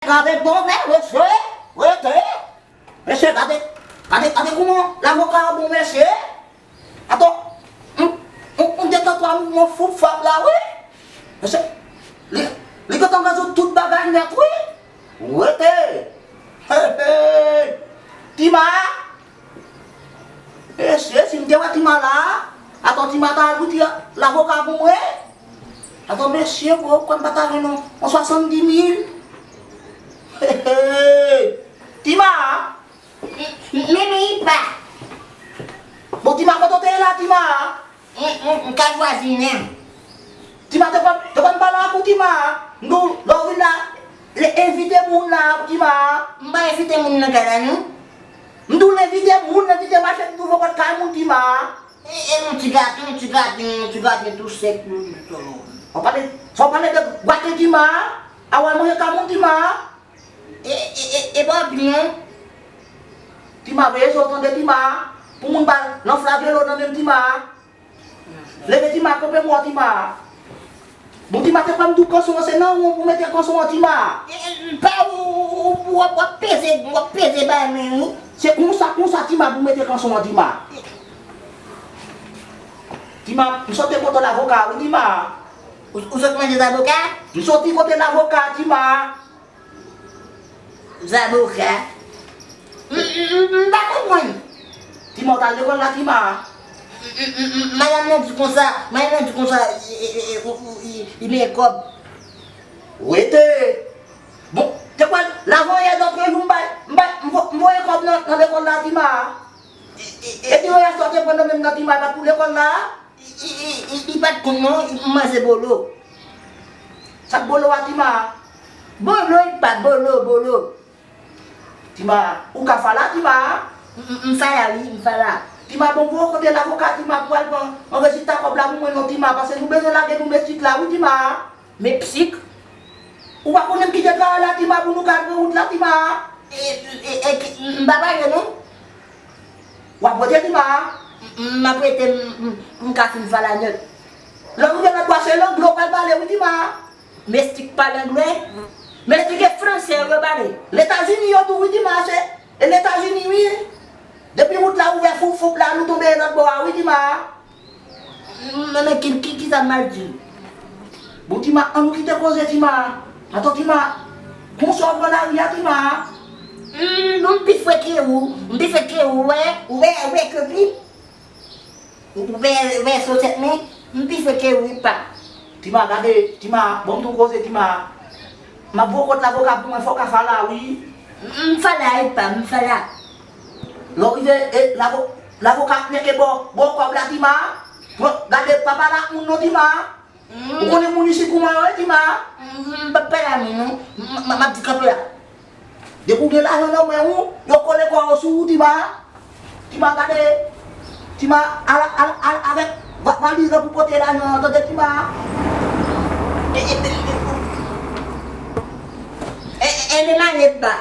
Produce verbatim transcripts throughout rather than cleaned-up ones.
Gade bon, men, mesye, rete. Mesye, gade, gade, gade kouman lavoka a bon, mesye. Ato, m, m, m gen tan twa mouvman foup fap la, wi. Mesye, li, li gentan rezoud tout bagay nèt, wi. Rete. Hey, hey. Tima. Mesye, si m te wè Tima la, ato Tima ta al witi lavoka pou mwen. Ato mesye, bro, kwè m pa ta jwenn yon, yon swasanndis mil. Hey, hey. Tima. M, m, men, men, pa. Bon, Tima, kote w te ye la, Tima? M, m, m ka vwazinen. Tima, te konn, te konn pale ak ou, Tima. M di w, lè w vin la, le, envite moun la, Tima. M pa envite moun nan kay la, non. M di w, envite moun, envite mache, m di w, vokòt kay moun, Tima. E, e, yon ti gaten, yon ti gaten, yon ti gaten tou sèk, yon ti solo. Ou pale, sa w pale de gaten, Tima. A w al manje kay moun, Tima. E, e, e, e pa byen. Tima, veye je w tande, Tima. Pou moun pa nan flagelo nan menm, Tima. Leve, Tima, kanpe bò, Tima. Bon, Tima, te kwè m di w kanson an se nan ou pou mete kanson an, Tima. E, e, pa ou, ou, ou, w ap, w ap peze, w ap peze bay men ou. Se konsa, konsa, Tima, pou mete kanson an, Tima. Tima, m sot kote lavoka, wi, Tima. Ou, ou sot manje zaboka? M soti kote lavoka, Tima. Zaboka. M, m, m, m pa konprann. Tima, w t al lekòl la, Tima? M, m, m, m, madanm nan di konsa, madanm nan di konsa, e, e, e, e, ou, ou, i, i men kòb. Rete. Bon, te kwè, lavanyè dòt jou m bay, m bay, m vo-, m voye kòb nan, nan lekòl la, Tima. E, e, e, e di yo yè swa te pran nan men m nan, Tima, e pa t pou lekòl la. Li, li, li, li, li pa t konn non, m manje bolo. Sa k bolo a, Tima? Bolo, li pa bolo, bolo. Tima, ou ka fala, Tima? M, m, m fala, wi, m fala. Tima, bon, pou kote lavoka, Tima, pou al pran anrejista kòb la pou mwen, non, Tima, paske nou bezwen lage domestik la, wi, Tima. Men psik. Ou pa konnen m kite travay la, Tima, pou nou ka al pran wout la, Tima. E, e, e, ki, m pa pale, non. W ap rete, Tima? M, m ap rete, m, m, m ka fin fala nèt. Lè w rive lòt bò a, se angle w pral pale, wi, Tima. Mestik pale angle? Mestik e franse yo pale. Letazini yo tou, wi, Tima, se, e Letazini, wi. Depi wout la ouvè, foup, foup la, nou tonbe lòt bò a, wi, Tima. M, men ki, ki, kisa m mal di? Bon, Tima, an nou kite koze, Tima. Atann, Tima, konsa w pran lari a, Tima? M, m pi fre ke ou, m pi fre ke ou, wè, ou wè, ou wè ke pi, ou wè, ou wè sosèt men, m pi fre ke ou, wi, pa. Tima, gade, Tima, bon, m tou koze, Tima. M ap voye kòb lavoka pou mwen, fò w ka fala, wi. M, m fala, wi, pa, m fala. Lè w rive, e, lavo-, lavoka ap nèke bò, bò kòb la, Tima. Pran, gade, pa pale ak moun non, Tima. Ou konnen moun isit kouman yo ye, Tima? M, m p ap pale a moun non. M, m, m ap di kanpe la. Depi w gen lajan nan men w, yo kole kò yo sou ou, Tima. Tima, gade. Tima, al, al, al avèk va-, valiz lan pou pote lajan an, tande, Tima. E, e, e, e, e, e, e, e, e, e,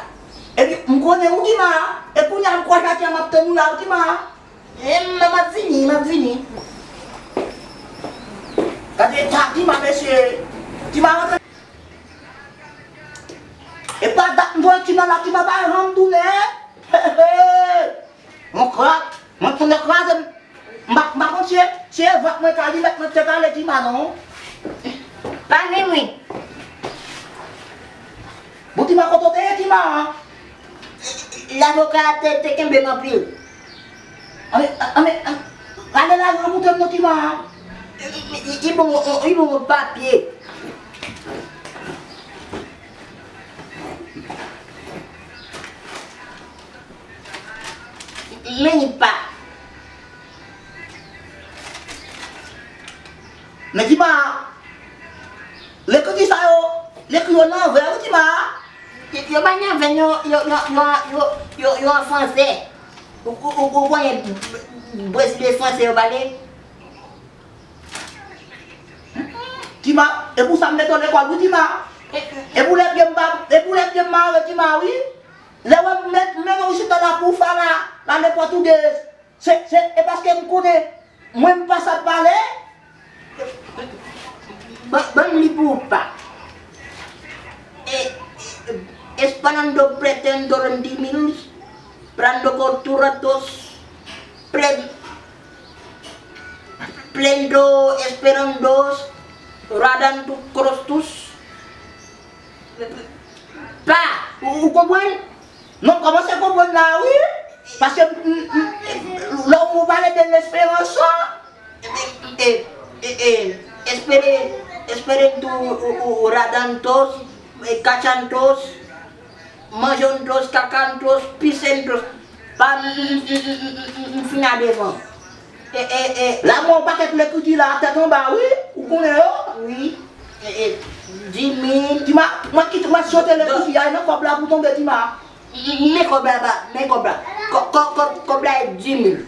Epi, m konnen ou, Tima. E kounye a, m kwè Jackie a m ap tann ou la, wi, Tima. E, m, m ap vini, m ap vini. Gade eta Tima, mesye. Tima rantre. E pa dat m voye Tima la, Tima pa janm tounen. He, he. Yon krak. Mwen tounen kraze m. M pa, m pa konn si e, si e vant mwen ka li mèt mwen te kale Tima non. Pa ni mwen. Bon, Tima, kote w te ye, Tima? Lavoka a te, te kenbe m anpil. Anben, anben, anben, rale lajan an montre m non, Tima. Li, li, li bon, li bon papye. Men li pa. Men Tima, lekriti sa yo, lekri yo nan vè wi, Tima. Yo pa nan vè non, yo, yo, yo an franse. Ou, ou, ou, ou konnen Brezil e franse yo pale? Tima, e pou sa m mete w lekòl wi, Tima. E pou lè byen m pa, e pou lè byen m mare, Tima, wi. Lè w wè m met men w isit la pou w fè la, la le pòtugez. Se, se, e paske m konnen mwen m pa sa pale. Ban, ban m li pou ou pa. E, e, Esperando rendimientos, prando cultura dos, plen-, plendo esperandos, radando crostus. Pa, ou, ou konprann? Non, m kòmanse konprann la, wi. Paske, m, m, m, lè ou pale de lesperansa, e, e, e, e, espere, esperando o, o, o radantos, e, cachantos, manjontos, kakantos, pisentos. Pa, m, m, m fin a devan. E, e, e. La, mwen, yon pakèt lekriti la, tèt anba, wi. Ou konnen yo? Wi. E, e, di mil. Tima, mwen kite, mwen sote lekriti a, e nan kòb la pou tonbe, Tima. Men kòb la, ba, men kòb la. Kò-, kò-, kòb, kòb la e di mil.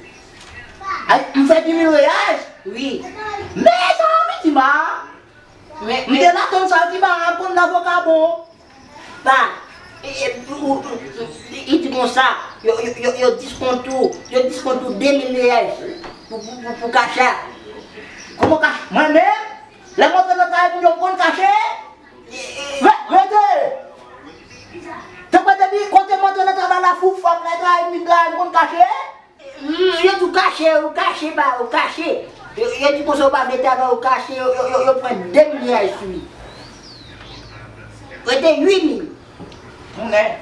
Ay, m fè di mil reyal? Wi. Mezanmi, Tima. Men, m te la tann sa, Tima, ap konn lavoka bon. Pa, e, e, ou, ou, ou, li, li di konsa, yo, yo, yo, yo diskonte ou, yo diskonte ou de mil reyal pou, pou, pou, pou kacha. Kòman kacha? Mwen menm, lè m antre nan travay moun yo, m konn kache? Re-, rete! Tanpri depi kote m antre nan travay la, fou fòm la, travay m vin travay, m konn kache? Mm, yo tou kache, ou kache, ba, ou kache. Yo, yo di konsa ou pa vle travay, ou kache, yo, yo, yo, yo pran de mil reyal sou li. Rete uit mil. Tounen.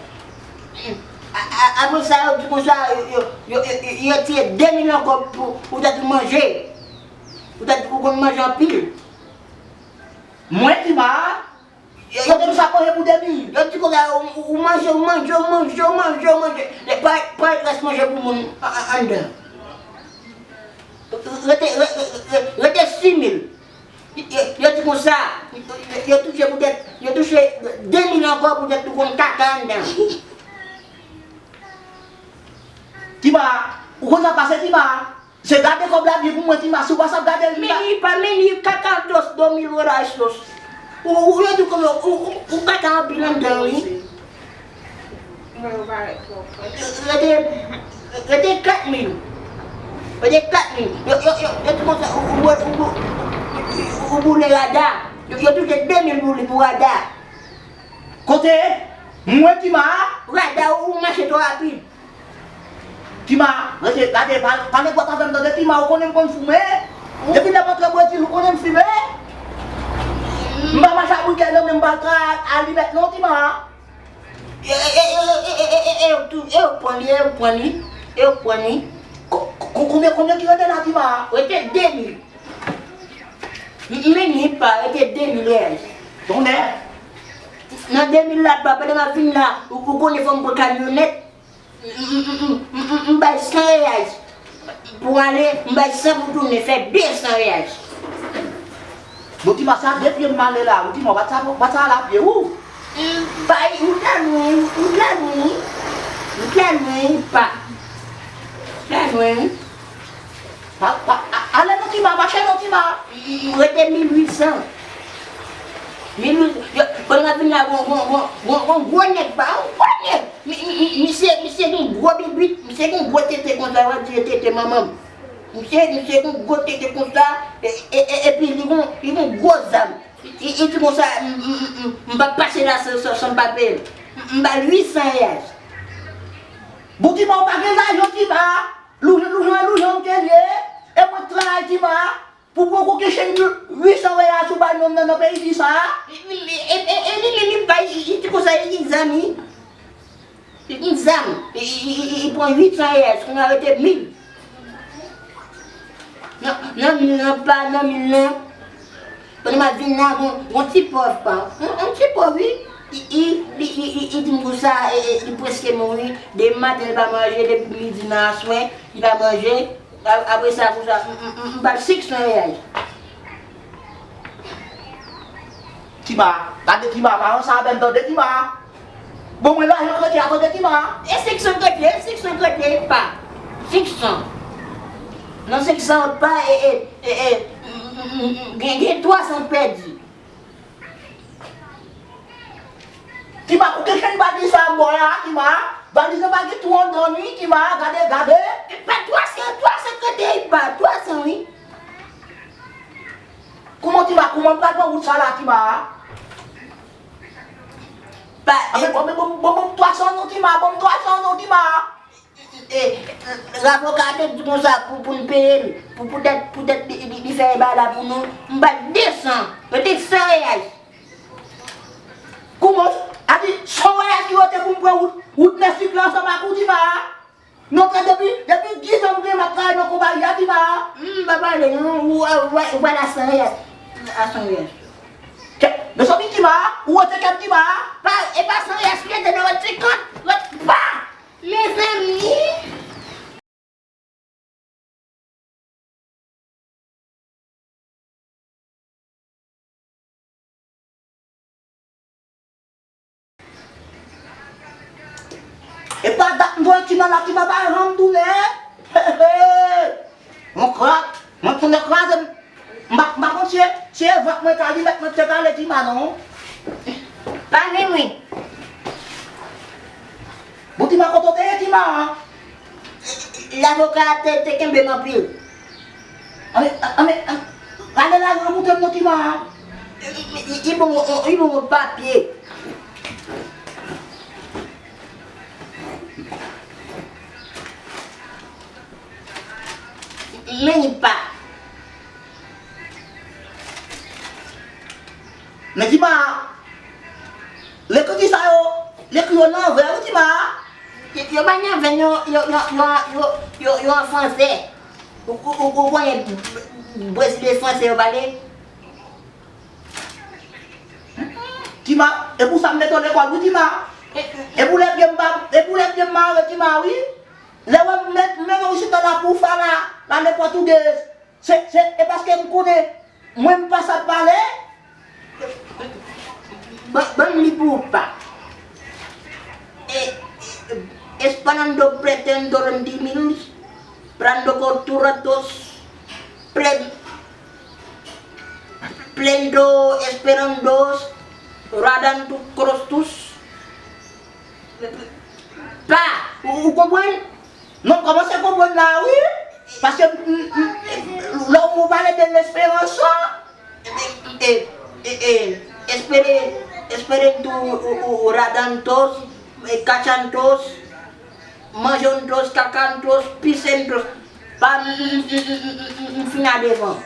Mm. A, a, apre sa, yo di konsa, yo, yo, yo, yo, yo tire de mil ankò pou, pou tèt ou manje. Pou tèt ou konn manje anpil. Mwen, Tima, yo, yo te sa manje pou de mil. Yo di konsa, ou, ou, ou manje, ou manje, ou manje, ou manje, ou manje. E pa, pa rès manje pou moun an, an, anndan. Rete, re-, re-, re-, rete sis mil. Yo, yo di konsa, yo, yo touche poutèt, yo touche de mil ankò poutèt nou konn kaka anndan. Tima, ou konn sa pase, Tima? Se gade kòb la byen pou mwen, Tima, si w pa sa gade l, Tima. Meni pa meni, kakantos, do mil reyalsos. Ou, ou, yo di konsa, ou, ou, ou kaka anpil anndan, wi. Rete, rete kat mil. Rete kat mil. Yo, yo, yo, yo di konsa, ou, ou, ou, ou, ou boule rada. Yo, yo touche de mil pou li, pou rada. Kote? Mwen, Tima. Rada, ou, ou mache twò rapid. Tima, rete, gade, pa, pa negwòt avè m, tande, Tima, ou konnen m konn fimen. Depi lè m antre Brezil, ou konnen m fimen. M pa mache ak brikè nan men m, m pa al travay ak alimèt non, Tima. E, e, e, e, ou tou, e ou pran li, e ou pran li, e ou pran li. Ko-, ko-, konbyen, konbyen ki rete la, Tima? Rete de mil. M, m, men li pa, rete de mil reyal. Tonnè. Nan de mil la, pa, pandan m ap vin la, ou, ou konnen fò m pran kamyonèt. M, m, m bay san reyal pou ale, m bay san pou tounen, fè de san reyal. Bon, Tima, sa de pye m ale la, ou Tima, ou pa t sa, ou pa t sa ale a pye, ou. M bay, ou ta lwen, ou ta lwen, ou ta lwen, pa. Ou ta lwen. Pa, pa, a, ale non, Tima, mache non, Tima. M, m rete mil uit san. Mil uit, yo, pandan m ap vin la, gon, gon, gon, gon, gon gwo nèg, pa, yon gwo nèg. Mi-, mi-, mi-, misye, misye gen gwo bibit, misye gen gwo tete konsa, w ap di se tete manman m. Misye, misye gen gwo tete konsa, e, e, e, epi li gen, li gen gwo zam. Li, li di konsa, m, m, m, m, m p ap pase la san, san, san m pa peye l. M, m ba l uit san reyal. Bon, Tima, ou pa gen lajan, Tima. Loujan, loujan, loujan m te ye. E mwen k travay, Tima. Pou pran kokenn chenn uit san reyal sou bay nonm nan nan peyi di sa a? Li, li, li, e, e, e li menm li bay, li, li di konsa, li di zanmi. Li di zanmi. Li, li, li, li, li pran uit san reyal, kounye a rete mil. Nan, nan mil lan pa, nan mil lan. Pandan m ap vin la, gon, gon ti pòv pa. Yon, yon ti pòv, wi. Li, li, li, li, li, li di m konsa, e, e, li prèske mouri. Depi maten, li pa manje, depi midi nan aswè, li pa manje. A-, apre sa, konsa, m, m, m, m ba l senk san reyal. Tima, gade Tima, pa ranse avè m, tande Tima. Bon, mwen lajan kredi a, tande Tima. E senk san kredi, e senk san kredi, e pa. Senk san. Nan senk san pa, e, e, e, e, m, m, m, m, gen, gen twa san pèdi. Tima, kote chenn valiz sa m bò la, Tima? Valiz lan pa gen twou anndan li, Tima, gade, gade. E pa twa san, twa san kote li pa, twa san wi. Kouman, Tima, kouman m pral pran wout sa la, Tima? Anben, bon, bon, bon, bon, twa san non, Tima, bon, twa san non, Tima. E, lavoka te di konsa pou, pou n peye l, pou, poutèt, poutèt li, li, li fè bagay la pou nou, m ba l de san, yo te san reyal. Kouman? A di, san reyal ki rete pou m pran wout, wout Mèsik la ansanm ak ou, Tima. Non, tande, depi, depi dis an m gen m ap travay nan konpayi a, Tima. M pa pale, non, ou, ou, ou, ou pral a san reyal. A san reyal. Kè, mezanmi, Tima, ou rete kè m, Tima. Pa, e pa san reyal, rete nan rete senkant, rete pa. Mezanmi. E pa dat m voye Tima la, Tima pa janm tounen. Mwen kra-, mwen tounen kraze m. M pa, m pa konn si e, si e vant mwen ka li mèt mwen te kale Tima non. Pa vin wi. Bon Tima, kote w te ye Tima? Lavoka a te, te kenbe m anpil. Anben, anben, ale la ranmoutre m non Tima. Li, li, li bon, li bon papye. Men li pa. Men Tima, lekriti sa yo, lekri yo nan vè wi Tima. Yo, yo pa nan vè non, yo, yo, yo, yo, yo, yo an fransè. Ou, ou, ou, ou konnen Brezil e fransè yo pale? Tima, e pou sa m mete w lekòl wi Tima. E pou lè byen m pa, e pou lè byen m mare Tima wi. Lè w wè m met, m mennen w chita la pou w fè la, la le pòtougez. Se, se, e paske m konnen mwen m pa sa pale. Ban, ban m li pou ou pa. E, e, esperando pretendo rendimentos, prando cultura dos, pre-, plendo esperando radando crostus. Pa, ou, ou konprann? Non, kòmanse konprann la wi. Paske, m, m, m, lè ou pale de lesperansa, e, e, e, e, espere, espere tou, ou, ou, ou radantos, e, kachantos, manjontos, kakantos, pisentos. Pa, m, m, m fin a devan.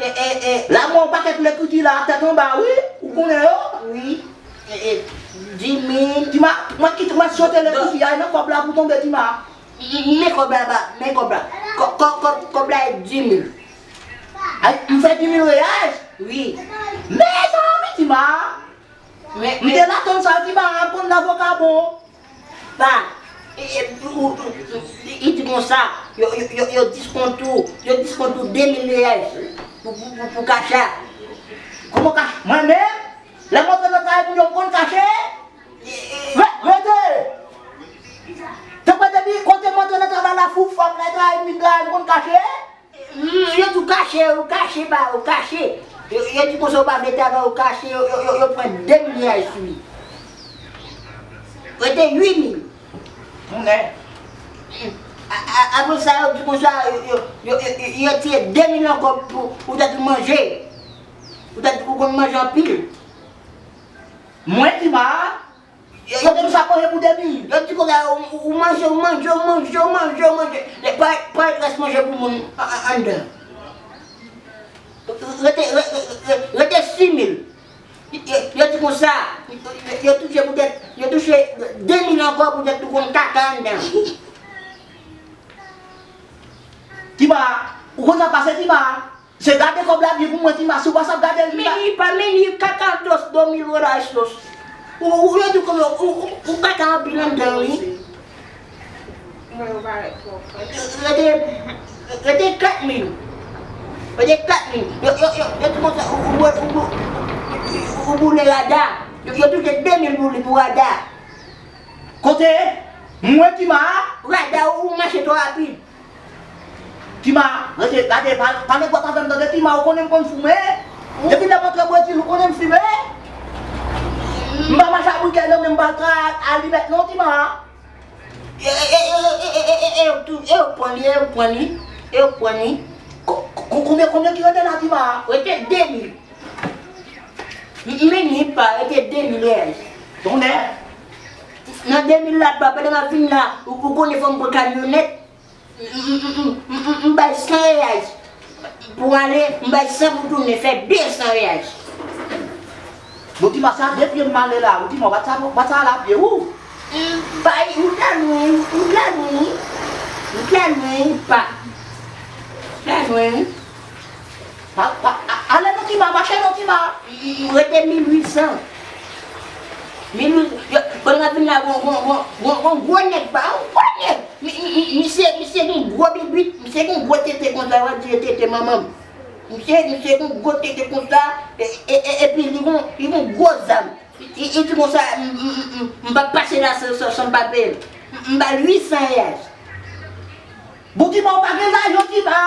E, e, e. La mwen yon pakèt lekriti la, tèt anba, wi. Ou konnen yo? Wi. E, e, di mil. Tima, mwen kite, mwen sote lekriti a, e nan kòb la pou tonbe, Tima. Men kòb la, ba, men kòb la. Kò-, kò-, kò-, kòb la e di mil. Ay, m fè di mil reyal? Wi. Mezanmi, Tima. Men, men. M te la tann sa, Tima, konn lavoka bon. Pa, e, e, ou, ou, ou, li, li di konsa, yo, yo, yo, yo diskonte w, yo diskonte w de mil reyal pou, pou, pou, pou kacha. Kòman kacha? Mwen menm, lè m antre nan travay moun yo, m konn kache? Re-, rete! Tanpri depi kote m antre nan travay la, fou fò m nan travay, m vin travay, m konn kache? Mm, yo tou kache, yo kache, ba, yo kache. Yo, yo di konsa, yo pa vle travay, yo kache, yo, yo, yo, yo pran de milya sou li. Rete uit mil. Tounen. Mm. A, a, apre sa, yo di konsa, yo, yo, yo, yo, yo, yo tire de mil ankò pou, pou tèt ou manje. Pou tèt ou konn manje anpil. Mwen, Tima, yo, yo di sa manje pou de mil. Yo di konsa, ou, ou, ou manje, ou manje, ou manje, ou manje, ou manje. E pa, pa rès manje pou moun an, an, anndan. Rete, re-, re-, re-, rete sis mil. Yo, yo di konsa, yo, yo touche poutèt, yo touche de mil ankò poutèt ou konn kaka anndan. Tima, ou konn sa pase, Tima? Se gade kòb la byen pou mwen, Tima, si w pa sa gade l, Tima. Men li pa, men li kaka dos do mil dolares. Ou, ou, yo di konbyen, ou, ou, ou kaka anpil anndan, wi. Rete, rete kat mil. Rete kat mil. Yo, yo, yo, yo di konsa, ou, ou, ou, ou, ou boule rada. Yo, yo touche de mil pou li, pou rada. Kote? Mwen, Tima? Rada, ou mache twò rapid. Tima, rete, gade, pa, pa nenpòt afè m tande, Tima, ou konnen m konn fimen. Depi lè m antre Brezil, ou konnen m fimen. M pa mache a brikè non, men m pa ka alimèt non, Tima. E, e, e, yo pran li, e yo pran li, e yo pran li. Ko-, ko-, konbyen, konbyen ki rete la, Tima? Rete de mil. M, m vini pa, rete de mil reyal. Tonnè! Nan de mil la, pa, pandan m ap vin la, ou, ou konnen fò m pran kamyonèt. M, m, m bay san reyal pou ale, m bay san pou tounen, fè de san reyal. Bon, Tima, sa de pye m ale la, wi, Tima, w pa t sa, w pa t sa ale a pye, wi. M bay, m ta lwen, m ta lwen, m ta lwen, pa. M ta lwen. Pa, pa, a, ale non, Tima, mache non, Tima. M, m rete mil uit san. Mil uit, yo, pandan m ap vin la, gon, gon, gon, gon, gon gwo nèg, pa, yon gwo nèg. Mi, mi, mi, misye, misye gen gwo bibit, misye gen gwo tete konsa, w ap di se tete manman m. Misye, misye gen gwo tete konsa, e, e, e, epi li gon, li gon gwo zam. Li, li di konsa, m, m, m, m, m p ap pase la san, san, san m pa peye l. M, m ba l uit san reyal. Bon, Tima, ou pa gen lajan, Tima.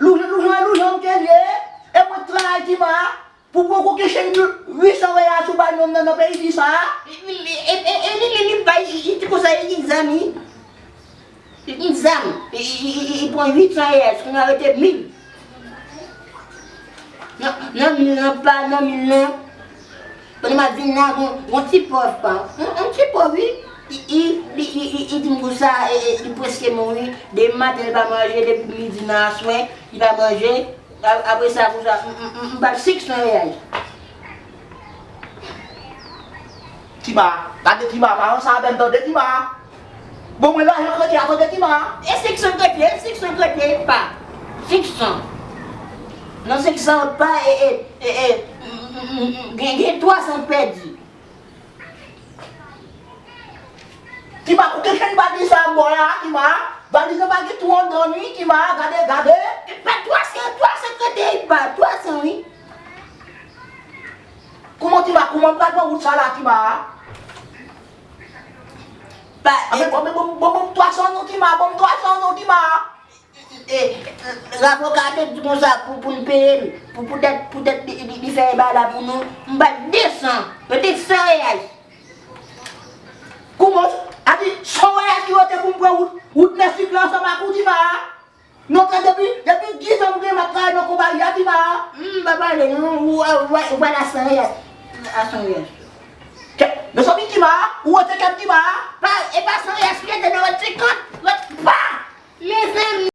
Loujan, loujan, loujan m te ye. E mwen k travay, Tima. Pou pran kokenn chenn uit san reyal sou ba nonm nan nan peyi di sa. E, e, e, e li menm li bay, li, li di konsa, li di zam, li. Li di zam. Li, li, li, li, li pran uit san reyal, kounye a rete mil. Nan, nan mil lan, pa nan mil lan. Pandan m ap vin la, gon, gon ti pòv pa. Yon, yon ti pòv, wi. Li, li, li, li, li, li di m konsa, e, e, li prèske mouri. Depi maten, li pa manje, depi midi nan aswè, li pa manje. A, apre sa, konsa, m, m, m, m ba l senk san reyal. Tima, gade Tima, paran sa a bèl tande Tima. Bon, mwen lajan kredi a tande Tima. E senk san kredi, e senk san kredi, pa. Senk san. Nan senk san pa, e, e, e, e, m, m, m, m, gen, gen twa san pèdi. Tima, koute chenn valiz sa bò la, Tima. Valiz la pa gen tou anndan li, Tima, gade, gade. E pa twa san, twa san kredi, e pa twa san, wi. Kouman, Tima, kouman m pral pran wout sa la, Tima? Pa, anben, e, anben, bon, bon, bon, twa san non, Tima, bon, twa san non, Tima. E, e, lavoka te di konsa pou, pou n peye l, pou, poutèt, poutèt li, li, li fè bagay la pou nou, m ba l de san, yo te san reyal. Kouman, a di, san reyal ki rete pou m pran wout, wout Nèsik la ansanm ak ou, Tima? Non, frè, depi, depi dis an m gen m ap travay nan konpayi a, Tima. M pa pale, non, ou, ou, ou, ou pale a san reyal. A san reyal. Kè, mezanmi, Tima, ou rete kè m, Tima. Pa, e pa san reyal, si te nan rete senkant, rete pa. Mezanmi.